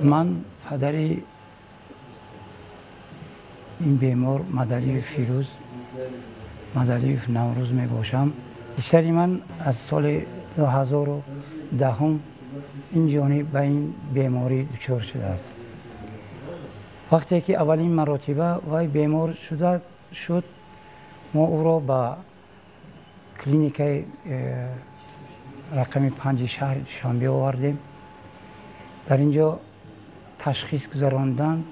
Ман падари ин бемор Мадалиев Фирӯз, Мадалиев Наврӯз мебошам. Писари ман аз соли 2010 ин ҷониб ба ин беморӣ дучор шудааст. Вақте ки аввалин маротиба вай бемор шуд, мо ӯро ба клиникаи рақами 5 шаҳри Душанбе овардем. Дар ин ҷо ташхис гузаронданд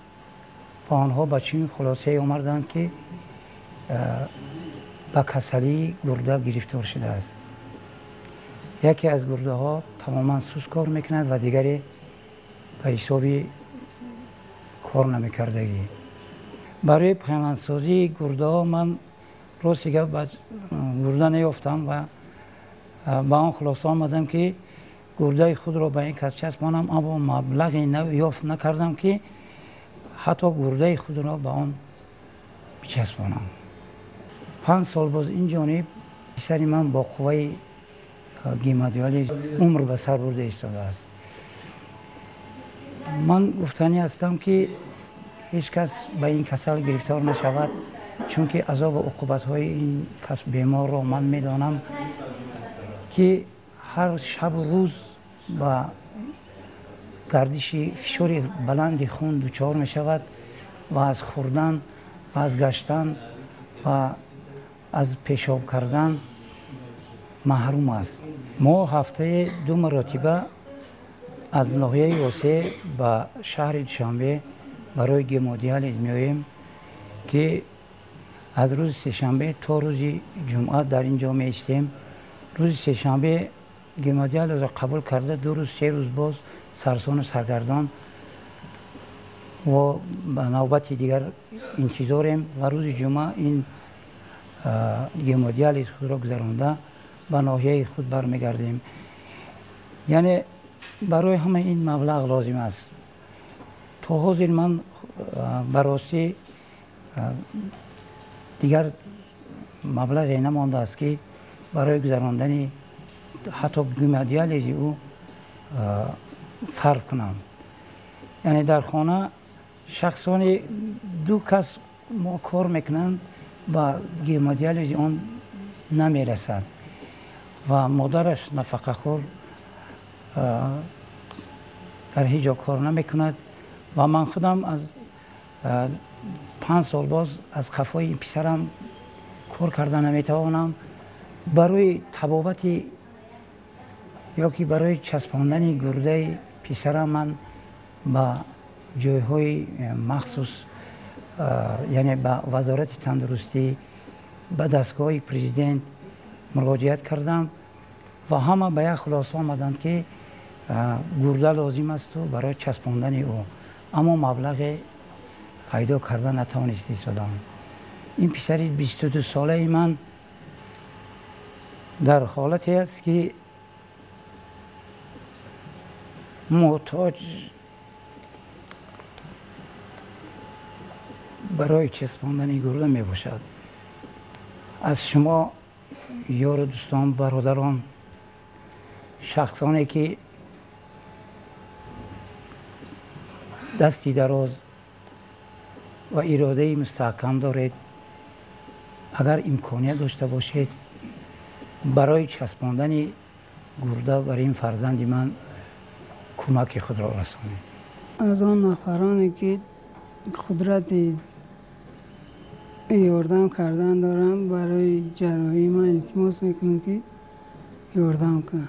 ва онҳо ба чунин хулосае омаданд, ки ба касалии гурда гирифтор шудааст. Яке аз гурдаҳо тамоман суст кор мекунад ва дигаре ба ҳисоби кор намекардагӣ. Барои пайвандсозии гурдаҳо ман рости гап ба гурда наёфтам ва ба он хулоса омадам, ки гурдаи худро ба ин кас часпонам, аммо маблағе ёфт накардам, ки ҳатто гурдаи худро ба он бичаспонам. 5 сол боз ин ҷониб писари ман бо қувваи гемодиализ умр ба сар бурда истодааст. Ман гуфтанӣ ҳастам, ки ҳеҷ кас ба ин касал гирифтор нашавад, чунки азобу уқубатҳои ин кас беморро ман медонам, ки ҳар шабу рӯз ба гардиши фишори баланди хун дучор мешавад ва аз хӯрдан ва аз гаштан ва аз пешоб кардан маҳрум аст. Мо ҳафтаи 2 маротиба аз ноҳияи Восе ба шаҳри Душанбе барои гемодиализ меоем, ки аз рӯзи сешанбе то рӯзи ҷумъа дар ин ҷо меистем. Рӯзи сешанбе гемодиализро қабул карда, 2 рӯз 3 рӯз боз сарсону саргардон ва ба навбати дигар интизорем ва рӯзи ҷумъа ин гемодиализ худро гузаронда ба ноҳияи худ бармегардем. Яъне барои ҳама ин маблағ лозим аст. То ҳозир ман ба ростӣ дигар маблағе намондааст, ки барои гузарондани ҳатто гемодиализи ӯ сарф кунам. Яъне дар хона шахсони 2 кас мо кор мекунанд, ба гемодиализи он намерасад ва модараш нафақахӯр дар ҳеҷ ҷо кор намекунад ва ман худам аз 5 сол боз аз қафои ин писарам кор карда наметавонам. Барои табобати ё ки барои часпондани гурдаи писарам ман ба ҷойҳои махсус, яъне ба Вазорати тандурустӣ, ба дастгоҳи президент муроҷиат кардам ва ҳама ба як хулоса омаданд, ки гурда лозим асту барои часпондани ӯ, аммо маблағе пайдо карда натавонист истодам. Ин писари 22 солаи ман дар ҳолате аст, ки муҳтоҷ барои часпондани гурда мебошад. Аз шумо ёру дӯстон, бародарон, шахсоне ки дасти дароз ва иродаи мустаҳкам доред, агар имконият дошта бошед, барои часпондани гурда бар ин фарзанди ман кӯмаки худро расонед. Аз он нафароне ки қудрати ёрдам кардан дорам, барои ҷарроҳии ман илтимос мекунам, ки ёрдам кунанд.